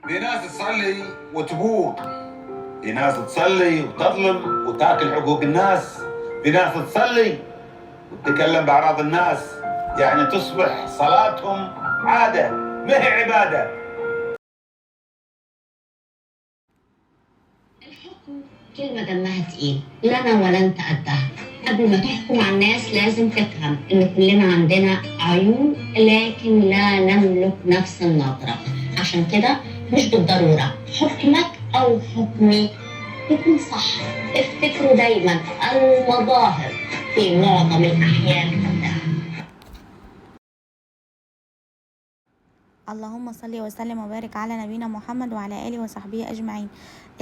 في ناس تصلي وتبوق، في ناس تصلي وتظلم وتاكل حقوق الناس، في ناس تصلي وتتكلم بأعراض الناس، يعني تصبح صلاتهم عادة ما هي عبادة. الحكم كلمة دمها تقيل، لا أنا ولا أنت قدها. قبل ما تحكم على الناس لازم تفهم إن كلنا عندنا عيون لكن لا نملك نفس النظرة. عشان كده مش بالضرورة حكمك أو حكمي يكون صح. افتكروا دايما المظاهر في معظم الأحيان خداعة. اللهم صل وسلم وبارك على نبينا محمد وعلى اله وصحبه اجمعين.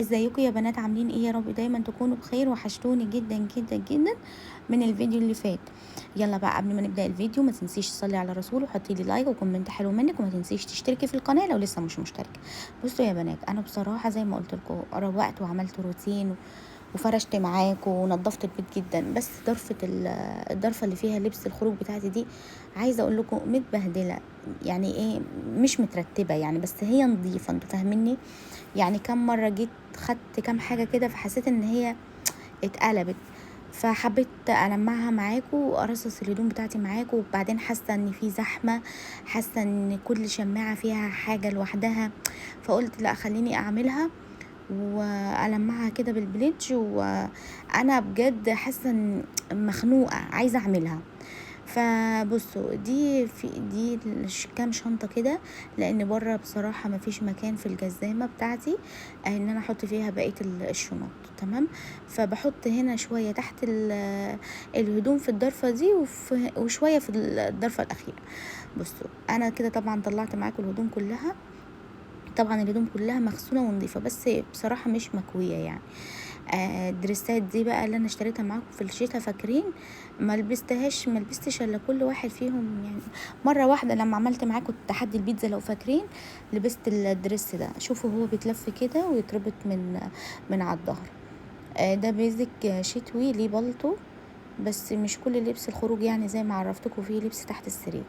ازيكم يا بنات، عاملين ايه؟ يا رب دايما تكونوا بخير. وحشتوني جدا جدا جدا من الفيديو اللي فات. يلا بقى قبل ما نبدا الفيديو ما تنسيش تصلي على الرسول وحطي لي like و comment حلو منك، وما تنسيش تشتركي في القناة لو لسه مش مشتركة. بصوا يا بنات، انا بصراحة زي ما قلت لكم روقت وعملت روتين وفرشت معاكم ونظفت البيت جدا، بس ضرفه الضرفه اللي فيها لبس الخروج بتاعتي دي عايزه اقول لكم متبهدله، يعني ايه مش مترتبة يعني، بس هي نظيفة، انتوا فاهميني. يعني كم مرة جيت خدت كام حاجة كده فحسيت ان هي اتقلبت، فحبيت المعها معاكم وارصص الهدوم بتاعتي معاكم. وبعدين حاسه ان في زحمة، حاسه ان كل شماعة فيها حاجة لوحدها، فقلت لا خليني اعملها والمعها كده بالبليدج. وانا بجد حاسه ان مخنوقه عايزه اعملها. فبصوا دي في دي كام شنطه كده، لان بره بصراحة ما فيش مكان في الجزامه بتاعتي ان انا احط فيها بقية الشنط، تمام. فبحط هنا شوية تحت الهدوم في الضرفه دي وشوية في الضرفه الاخيرة. بصوا انا كده طبعا طلعت معاكم الهدوم كلها، طبعا الهدوم كلها مغسوله ونظيفه، بس بصراحة مش مكويه يعني. الدريسات دي بقى اللي انا اشتريتها معاكم في الشتاء، فاكرين ما لبستهاش، ما لبستش الا كل واحد فيهم يعني مرة واحدة لما عملت معاكم تحدي البيتزا لو فاكرين لبست ال dress ده. شوفوا هو بيتلف كده ويتربط من على الظهر. ده basic شتوي ليه بلطو، بس مش كل لبس الخروج يعني زي ما عرفتكم فيه لبس تحت السرير.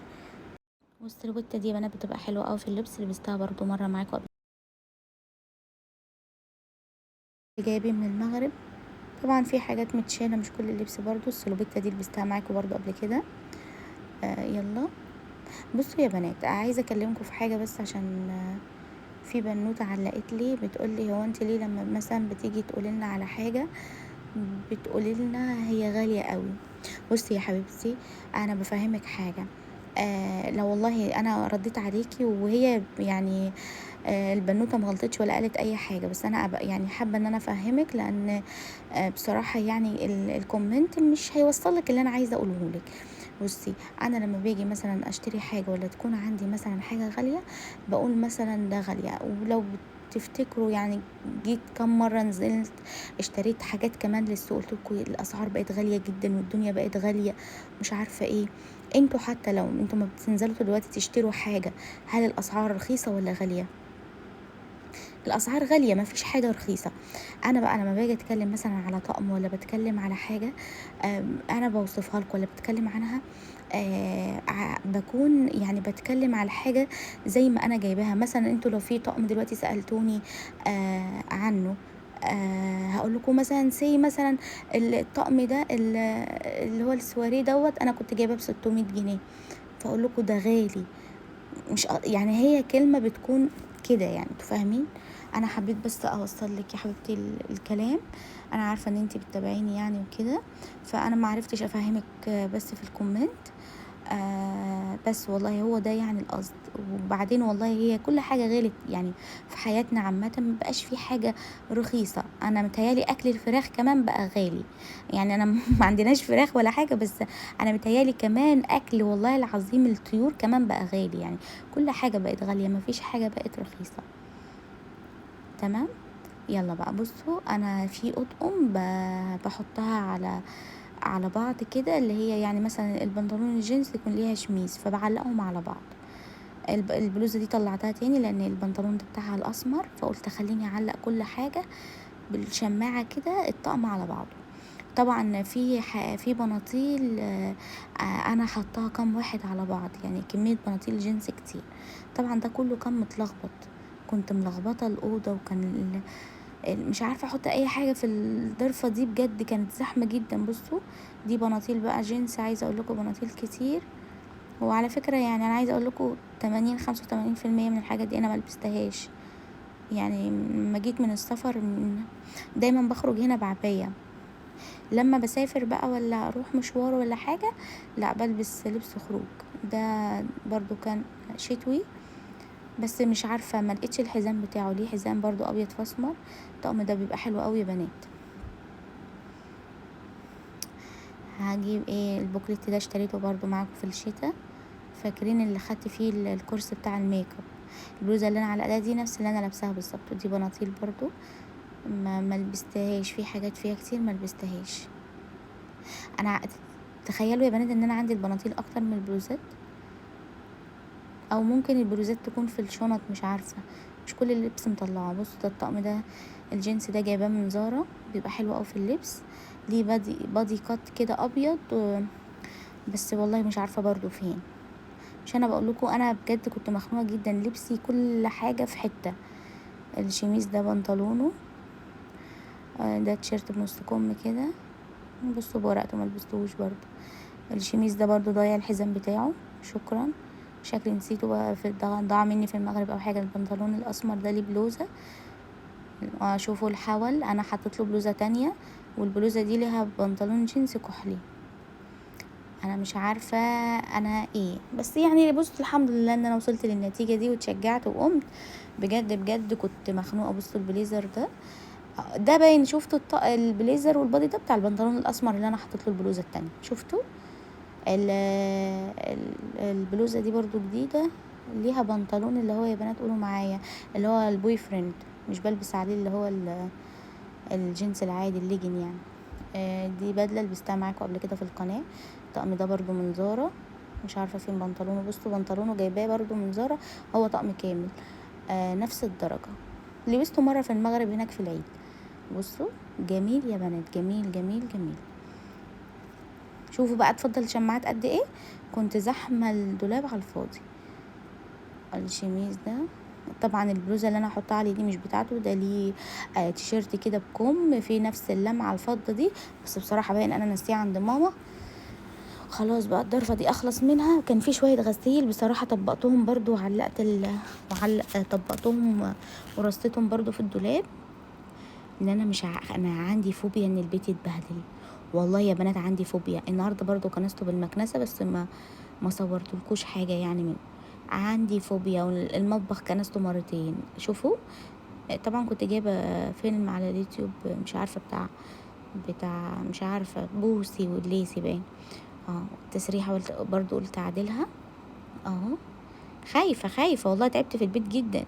والسلوتة دي يا بنات بتبقى حلوة قوي في اللبس، لبستها برضو مرة معاكم قبل، جايبين من المغرب. طبعا في حاجات متشاله مش كل اللبس برضو. السلوبيتا دي لبستها معاكم برضو قبل كده. يلا بصوا يا بنات، عايزه اكلمكم في حاجة بس عشان في بنوته علقت لي بتقول لي هو انت ليه لما مثلا بتيجي تقولي لنا على حاجة بتقولي لنا هي غالية قوي؟ بصي يا حبيبتي انا بفهمك حاجة. لو والله انا رديت عليكي وهي يعني البنوته ما غلطتش ولا قالت اي حاجة، بس انا يعني حابة ان انا افهمك، لان بصراحة يعني ال comment مش هيوصل لك اللي انا عايزه اقوله لك. بصي انا لما باجي مثلا اشتري حاجة ولا تكون عندي مثلا حاجة غالية بقول مثلا ده غالية. ولو تفتكروا يعني جيت كم مرة نزلت اشتريت حاجات كمان للسوق، قلت لكم الاسعار بقت غالية جدا والدنيا بقت غالية مش عارفه ايه. انتوا حتى لو انتوا ما بتنزلوا دلوقتي تشتروا حاجة، هل الاسعار رخيصة ولا غالية؟ الاسعار غالية، ما فيش حاجة رخيصة. انا بقى لما باجي اتكلم مثلا على طقم ولا بتكلم على حاجة انا بوصفها لكم ولا بتكلم عنها، بكون يعني بتكلم على حاجة زي ما انا جايباها. مثلا انتوا لو في طقم دلوقتي سالتوني عنه، هقول لكم مثلا سي مثلا الطقم ده اللي هو السواريه دوت انا كنت جايباه ب 600 جنيه، فاقول لكم ده غالي. مش يعني هي كلمة بتكون كده يعني، انتوا فاهمين. انا حبيت بس اوصل لك يا حبيبتي الكلام، انا عارفه ان انتي بتتابعيني يعني وكده، فانا ما عرفتش افهمك بس في ال comment. بس والله هو ده يعني القصد. وبعدين والله هي كل حاجة غلت يعني في حياتنا عامة، ما بقاش في حاجة رخيصة. انا متهيالي اكل الفراخ كمان بقى غالي يعني، انا ما عندناش فراخ ولا حاجة، بس انا متهيالي كمان اكل والله العظيم الطيور كمان بقى غالي يعني، كل حاجة بقت غالية، ما فيش حاجة بقت رخيصة. تمام. يلا بقى بصوا انا في اطقم بحطها على بعض كده، اللي هي يعني مثلا البنطلون الجينز يكون ليها شميز، فبعلقهم على بعض. البلوزة دي طلعتها تاني لان البنطلون ده بتاعها الاسمر، فقلت خليني اعلق كل حاجة بالشماعه كده الطقم على بعضه. طبعا في بناطيل، انا حطاها كام واحد على بعض يعني كمية بناطيل جينز كتير. طبعا ده كله كان متلخبط، كنت ملخبطة الاوضة، وكان مش عارفه احط اي حاجة في الضرفه دي، بجد كانت زحمة جدا. بصوا دي بناطيل بقى جينز، عايزه اقول لكم بناطيل كتير. وعلى فكرة يعني انا عايزه اقول لكم 80 85% من الحاجات دي انا ما لبستهاش. يعني لما جيت من السفر دايما بخرج هنا بعبايه، لما بسافر بقى ولا اروح مشوار ولا حاجة لا بلبس لبس خروج. ده برضو كان شتوي، بس مش عارفه ما لقيتش الحزام بتاعه، ليه حزام برضو ابيض فاسمر. الطقم ده بيبقى حلو قوي يا بنات. هجيب ايه البوكليت ده، اشتريته برضو معاكم في الشتاء، فاكرين اللي خدت فيه الكورس بتاع الميك اب. البلوزة اللي انا علقتها دي نفس اللي انا لابساها بالظبط. ودي بناطيل برضو ما لبستهاش، في حاجات فيها كتير ما لبستهاش. انا تخيلوا يا بنات ان انا عندي البناطيل اكتر من البلوزات، او ممكن البلوزات تكون في الشنط، مش عارفه، مش كل اللبس مطلعه. بصوا ده الطقم ده الجينز ده جايباه من زارا، بيبقى حلو قوي في اللبس، ليه body cut كده ابيض، بس والله مش عارفه برضو فين. مش انا بقول لكم انا بجد كنت مخنوقه جدا، لبسي كل حاجة في حتة. الشميز ده بنطلونه، ده تيشيرت بنص كم كده، بصوا بورقته ما لبستوش برضو. الشميز ده برضو ضايع الحزام بتاعه، شكرا، شكلي نسيته بقى، في ضاع مني في المغرب او حاجة. البنطلون الاسمر ده ليه بلوزة، شوفوا الحول، انا حطيت له بلوزة تانية، والبلوزه دي ليها بنطلون جينز كحلي. انا مش عارفه انا ايه، بس يعني بصوا الحمد لله ان انا وصلت للنتيجة دي واتشجعت وقمت. بجد بجد كنت مخنوقه. بصوا البليزر ده باين، شفتوا البليزر وال body ده بتاع البنطلون الاسمر اللي انا حطيت له البلوزة التانية. شفتوا البلوزة دي برضو جديدة، ليها بنطلون اللي هو يا بنات قولوا معايا اللي هو ال boyfriend، مش بلبس عليه اللي هو الجينز العادي الليجن يعني. دي بدله لبستها معاكم قبل كده في القناة. الطقم ده برضو من زارا، مش عارفه فين بنطلونه. بصوا بنطلونه جايباه برضو من زارا، هو طقم كامل، نفس الدرجة، لبسته مرة في المغرب هناك في العيد. بصوا جميل يا بنات، جميل جميل جميل. شوفوا بقى اتفضل شماعات قد ايه، كنت زحمة الدولاب على الفاضي. الشميز ده طبعا البلوزة اللي انا هحطها عليه دي مش بتاعته، ده ليه تيشيرت كده بكم في نفس اللمعة الفضة دي، بس بصراحة باين انا ناسيه عند ماما. خلاص بقى الضرفه دي اخلص منها. كان في شوية غسيل بصراحة طبقتهم برضو، وعلقت طبقتهم ورصيتهم برضو في الدولاب، ان انا مش انا عندي فوبيا ان البيت يتبهدل، والله يا بنات عندي فوبيا. النهارده برضو كنسته بالمكنسه، بس ما صورتلكوش حاجة يعني منه. عندي فوبيا. والمطبخ كنسته مرتين. شوفوا طبعا كنت جايبه فيلم على اليوتيوب، مش عارفه بتاع مش عارفه بوسي والليسي باين، التسريحه برضو قلت اعدلها اهو. خايفة خايفة والله، تعبت في البيت جدا.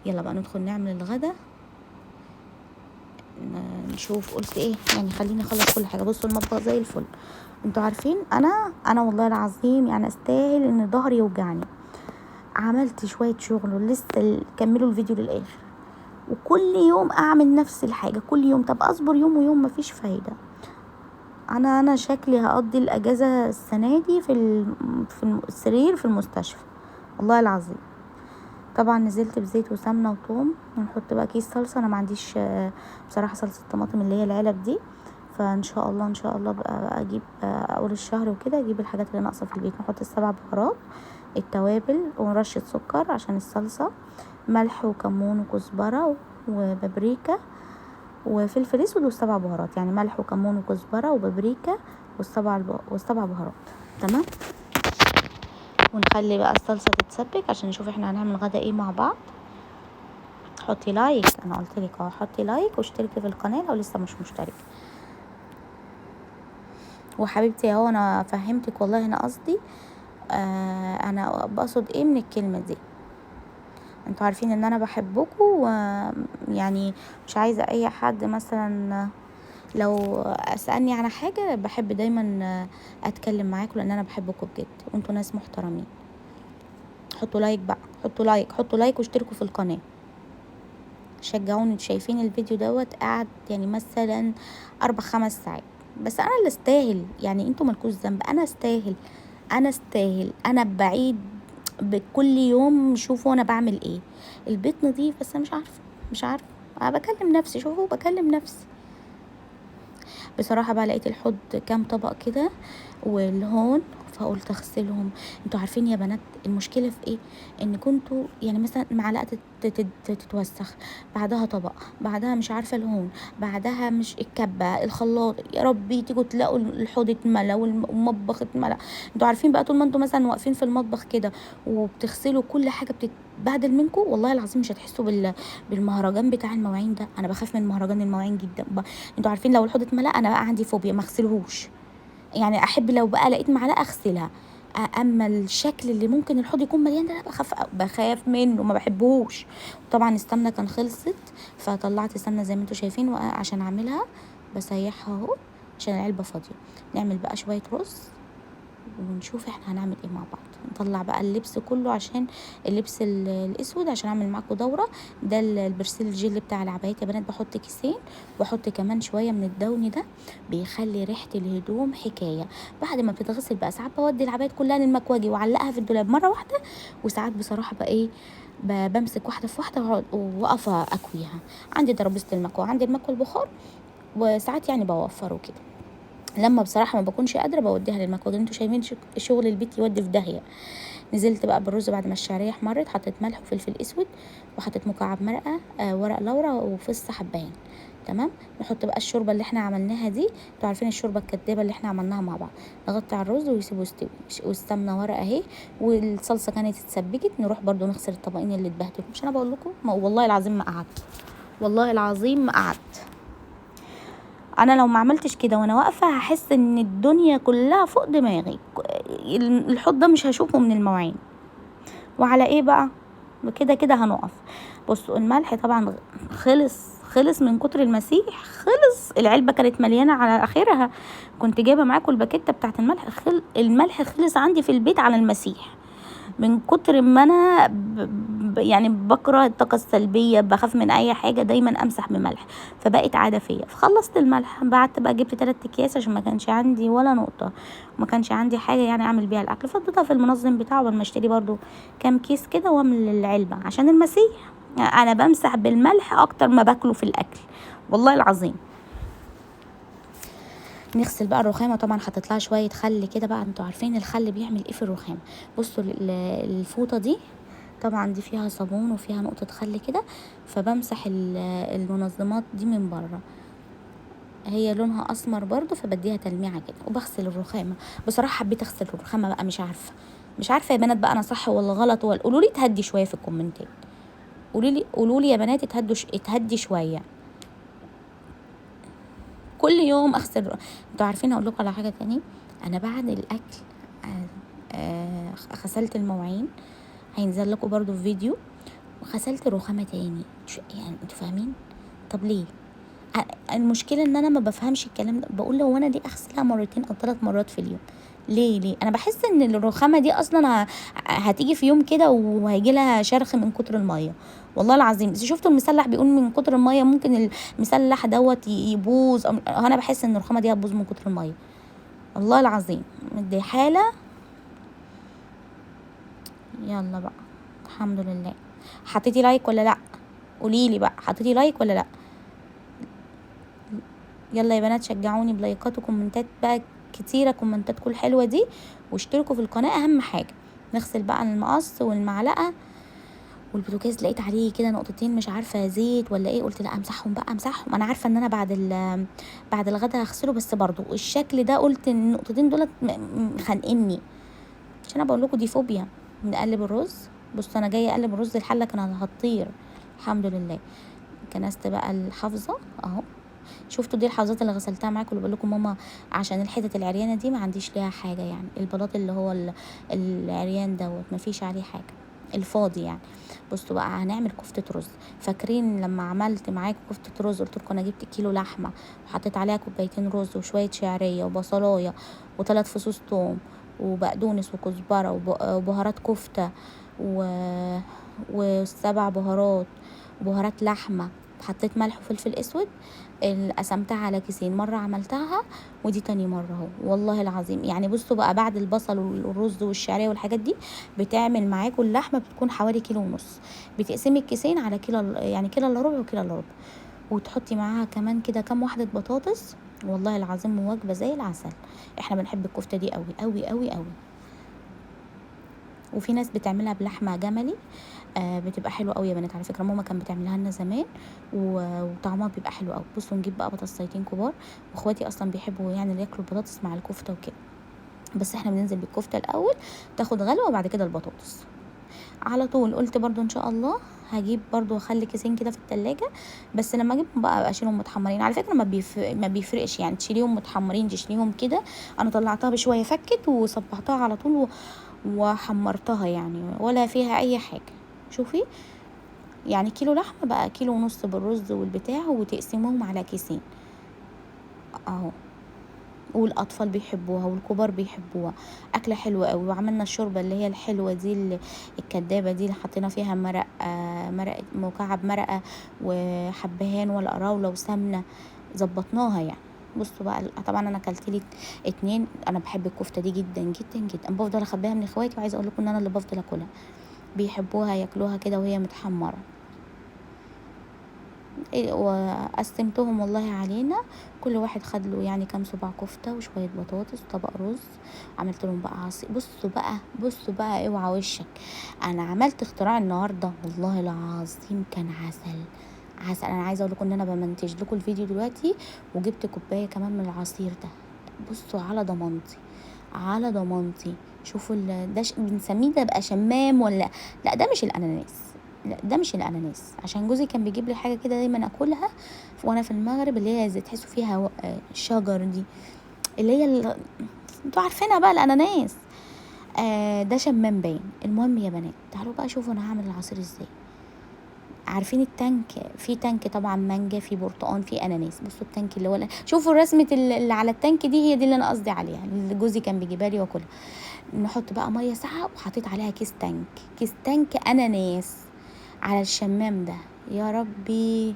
يلا بقى ندخل نعمل الغدا، نشوف قلت ايه يعني، خليني اخلص كل حاجة. بصوا المطبخ زي الفل، انتوا عارفين انا والله العظيم يعني استاهل ان ظهري يوجعني. عملت شوية شغل ولسه كملوا الفيديو للاخر، وكل يوم اعمل نفس الحاجة كل يوم. طب اصبر يوم ويوم مفيش فايده. انا شكلي هقضي الاجازة السنة دي في السرير في المستشفى والله العظيم. طبعا نزلت بزيت وسمنه وثوم، ونحط بقى كيس صلصه. انا ما عنديش بصراحة صلصه طماطم اللي هي العلب دي، فان شاء الله ان شاء الله بقى اجيب اول الشهر وكده، اجيب الحاجات اللي ناقصه في البيت. نحط السبع بهارات، التوابل، ورشه سكر عشان الصلصه، ملح وكمون وكزبره وبابريكا وفلفل اسود، والسبع بهارات يعني ملح وكمون وكزبره وبابريكا والسبع بهارات. تمام. ونخلي بقى الصلصه تتسبك عشان نشوف احنا هنعمل غدا ايه مع بعض. حطي like، انا قلت لك اهو، حطي like واشتركي في القناة لو لسه مش مشتركة. وحبيبتي اهو انا فهمتك والله، انا قصدي انا بقصد ايه من الكلمة دي. انتوا عارفين ان انا بحبكم، ويعني مش عايزه اي حد مثلا لو اسالني على حاجة، بحب دايما اتكلم معاكم لان انا بحبكم بجد، وانتوا ناس محترمين. حطوا like بقى، حطوا like، حطوا like واشتركوا في القناة، شجعوني. شايفين الفيديو دوت قعد يعني مثلا 4-5 ساعات، بس انا اللي استاهل يعني، انتوا مالكوش ذنب، انا استاهل، انا استاهل. انا بعيد بكل يوم شوفوا انا بعمل ايه. البيت نظيف بس انا مش عارفه، مش عارفه، انا بكلم نفسي، شوفوا بكلم نفسي بصراحة. بقى لقيت الحوض كام طبق كده والهون، فقلت اغسلهم. انتوا عارفين يا بنات المشكلة في ايه؟ ان كنتوا يعني مثلا معلقه تتوسخ، بعدها طبق، بعدها مش عارفه الهون، بعدها مش الكبه، الخلاط، يا ربي تيجوا تلاقوا الحوض اتملى والمطبخ اتملى. انتوا عارفين بقى طول ما انتوا مثلا واقفين في المطبخ كده وبتغسلوا كل حاجة بتتبهدل منكم، والله العظيم مش هتحسوا بالمهرجان بتاع المواعين ده. انا بخاف من مهرجان المواعين جدا. انتوا عارفين لو الحوض اتملى انا بقى عندي فوبيا ما اغسلهوش، يعني احب لو بقى لقيت معلقه اغسلها، اما الشكل اللي ممكن الحوض يكون مليان ده بخاف، بخاف منه، ما بحبهوش. طبعا السمنة كان خلصت، فطلعت السمنة زي ما انتوا شايفين عشان اعملها، بسيحها اهو عشان العلبة فاضية. نعمل بقى شوية رز ونشوف احنا هنعمل ايه مع بعض. نطلع بقى اللبس كله عشان اللبس الاسود عشان اعمل معاكم دوره. ده البرسيل الجل بتاع العبايات يا بنات، بحط كيسين واحط كمان شوية من الدوني ده، بيخلي ريحه الهدوم حكاية. بعد ما بتتغسل بقى ساعات بودي العبايات كلها للمكواجي واعلقها في الدولاب مرة واحدة، وساعات بصراحة بقى ايه بمسك واحدة في واحدة واقف اكويها. عندي ترابيزة المكوى، عندي المكوى البخار، وساعات يعني بوفره كده لما بصراحة ما بكونش قادرة بوديها للمكوى. انتوا شايفين شغل البيت يودي في داهية. نزلت بقى بالرز بعد ما الشعرية احمرت، حطيت ملح وفلفل اسود، وحطيت مكعب مرقه، ورق لورا، وفص حبهان. تمام. نحط بقى الشوربة اللي احنا عملناها دي، انتوا عارفين الشوربة الكدابه اللي احنا عملناها مع بعض. نغطي على الرز ويسيبه يستوي، والسمنه ورقة اهي، والصلصه كانت اتسبكت. نروح برده نغسل الطبقين اللي اتبهدلوا. مش انا بقول لكم والله العظيم ما قعدت، والله العظيم ما قعدت. انا لو ما عملتش كده وانا واقفة هحس ان الدنيا كلها فوق دماغي، الحوض ده مش هشوفه من المواعين. وعلى ايه بقى كده كده هنقف. بصوا الملح طبعا خلص من كتر المسيح، خلص. العلبة كانت مليانة على اخرها، كنت جايبه معاكم الباكيته بتاعت الملح. الملح خلص عندي في البيت على المسيح من كتر ما انا يعني بكره الطاقة السلبية، بخاف من اي حاجة، دايما امسح بملح، فبقت عادة فيا. فخلصت الملح، بعت بقى جبت 3 اكياس عشان ما كانش عندي ولا نقطة، وما كانش عندي حاجة يعني اعمل بيها الاكل، فضيتها في المنظم بتاعه. لما اشتري برضو كام كيس كده واملى العلبة عشان المسيح. انا بمسح بالملح اكتر ما باكله في الاكل والله العظيم. نغسل بقى الرخامه، طبعا حطيت لها شوية خل كده بقى، انتوا عارفين الخل بيعمل ايه في الرخامه. بصوا الفوطه دي طبعا دي فيها صابون وفيها نقطة خل كده، فبمسح المنظمات دي من بره، هي لونها اسمر برضو فبديها تلميعه كده. وبغسل الرخامه، بصراحة حبيت اغسل الرخامه بقى، مش عارفه يا بنات بقى انا صح ولا غلط، ولا قولوا لي تهدي شوية في الكومنتات، قولوا لي يا بنات اتهدي شوية. كل يوم اغسل. انتوا عارفين اقول لكم على حاجة تاني، انا بعد الاكل غسلت المواعين، هينزل لكم برضو في فيديو، وغسلت الرخامه تاني. يعني انتوا فاهمين؟ طب ليه؟ المشكلة ان انا ما بفهمش الكلام ده، بقول هو انا ليه اغسلها مرتين او 3 مرات في اليوم؟ ليه؟ انا بحس ان الرخامه دي اصلا هتيجي في يوم كده وهيجي لها شرخ من كتر المية والله العظيم. شفتوا المسلح بيقول من كتر المية ممكن المسلح دوت يبوظ، انا بحس ان الرخامه دي هتبوظ من كتر المية والله العظيم. دي حاله. يلا بقى الحمد لله. حطيتي like ولا لا؟ قوليلي بقى حطيتي like ولا لا؟ يلا يا بنات شجعوني بلايكات وكومنتات بقى كتيرة، كومنتاتكم الحلوة دي، واشتركوا في القناة اهم حاجة. نغسل بقى المقص والمعلقه والبوتاجاز، لقيت عليه كده نقطتين مش عارفه زيت ولا ايه، قلت لا امسحهم بقى امسحهم. انا عارفه ان انا بعد الغدا هغسله، بس برضو الشكل ده قلت النقطتين دولت خانقني، عشان انا بقول لكم دي فوبيا. نقلب الرز، بصوا انا جاية اقلب الرز، الحلة كانت هتطير الحمد لله. كنست بقى الحافظة اهو، شفتوا دي الحافظات اللي غسلتها معاكم اللي بقول لكم ماما عشان الحتت العريانه دي ما عنديش ليها حاجة، يعني البلاط اللي هو العريان دوت ما فيش عليه حاجة، الفاضي يعني. بصوا بقى هنعمل كفته رز. فاكرين لما عملت معاكم كفته رز قلت لكم انا جبت كيلو لحمه وحطيت عليها كوبايتين رز وشوية شعرية وبصلايه و3 فصوص ثوم وبقدونس وكزبره وبهارات كفته و7 بهارات وبهارات لحمه، حطيت ملح وفلفل اسود. قسمتها على كيسين، مرة عملتها ودي تاني مرة اهو والله العظيم. يعني بصوا بقى بعد البصل والرز والشعريه والحاجات دي بتعمل معاكم اللحمة بتكون حوالي 1.5 كيلو. بتقسمي الكيسين على كيلو، يعني كيلو الا ربع وكيلو الا ربع، وتحطي معاها كمان كده كام واحدة بطاطس. والله العظيم وجبة زي العسل. احنا بنحب الكفتة دي قوي قوي قوي قوي. وفي ناس بتعملها بلحمه جملي، بتبقى حلوة قوي يا بنات. على فكرة ماما كانت بتعملها لنا زمان وطعمها بيبقى حلو قوي. بصوا نجيب بقى بطاطستين كبار، واخواتي اصلا بيحبوا يعني ياكلوا البطاطس مع الكفتة وكده، بس احنا بننزل بالكفته الاول تاخد غلوه وبعد كده البطاطس على طول. قلت برضو ان شاء الله هجيب برضو اخلي كيسين كده في التلاجة، بس لما اجيبهم بقى اشيلهم متحمرين. على فكرة ما بيفرقش يعني، تشيليهم متحمرين تشيليهم كده. انا طلعتها بشوية فكت وصبحتها على طول وحمرتها يعني، ولا فيها اي حاجة. شوفي يعني كيلو لحمه بقى 1.5 كيلو بالرز والبتاع، وتقسموهم على كيسين اهو. والاطفال بيحبوها والكبار بيحبوها، اكله حلوة قوي. وعملنا الشوربة اللي هي الحلوة دي الكدابه دي اللي حطينا فيها مرق، مرق مكعب مرقه وحبهان والقراوله وسمنه، ظبطناها يعني. بصوا بقى طبعا انا اكلت لي 2. انا بحب الكفتة دي جدا جدا جدا، بفضل اخبيها من اخواتي، وعايزه اقول لكم ان انا اللي بفضل اكلها، بيحبوها ياكلوها كده وهي متحمره. وقسمتهم والله علينا، كل واحد خد له يعني كام صباع كفته وشوية بطاطس وطبق رز. عملت لهم بقى عصير. بصوا بقى، بصوا بقى اوعى وشك، انا عملت اختراع النهارده والله العظيم كان عسل عسل. انا عايزه اقول لكم ان انا بمنتج لكم الفيديو دلوقتي، وجبت كوباية كمان من العصير ده. بصوا على ضمانتي، على ضمانتي. شوفوا ده بنسميه ده بقى شمام ولا لا؟ ده مش الاناناس، لا ده مش الاناناس، عشان جوزي كان بيجيب لي حاجة كده دايما اكلها وانا في المغرب، اللي هي زي تحسوا فيها شجر دي، اللي هي انتوا عارفينها بقى الاناناس. ده شمام باين. المهم يا بنات تعالوا بقى شوفوا انا هعمل العصير ازاي. عارفين التانك؟ في تانك طبعا مانجا، في برتقان، في اناناس. بصوا التانك اللي هو شوفوا رسمه اللي على التانك دي، هي دي اللي انا قصدي عليها، اللي جوزي كان بيجيبها لي واكلها. نحط بقى مية ساقعه، وحطيت عليها كيس تانك، كيس تانك اناناس على الشمام ده. يا ربي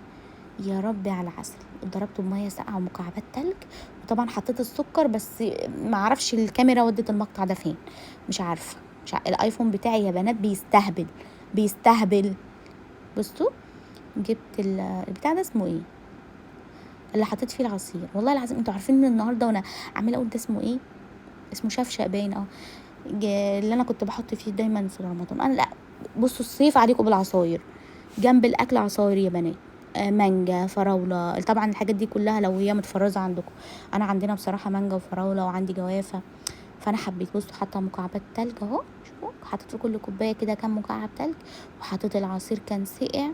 يا ربي على العسل. ضربته بميه ساقعه ومكعبات تلج، وطبعا حطيت السكر، بس ما اعرفش الكاميرا ودت المقطع ده فين، مش عارفه، مش عارفة. الايفون بتاعي يا بنات بيستهبل بيستهبل. بصوا جبت البتاع ده اسمه ايه اللي حطيت فيه العصير، والله العظيم انتوا عارفين من النهارده وانا عماله اقول ده اسمه ايه، اسمه شفشق باين اللي انا كنت بحط فيه دايما في رمضان. انا لا بصوا الصيف عليكم بالعصاير، جنب الاكل عصاير يا بنات، مانجا، فراوله، طبعا الحاجات دي كلها لو هي متفرزه عندكم. انا عندنا بصراحة مانجا وفراوله وعندي جوافه، فانا حبيت. بصوا حاطه مكعبات تلج اهو، شوفوا حطيت في كل كوباية كده كام مكعب تلج، وحطيت العصير كان ساقع.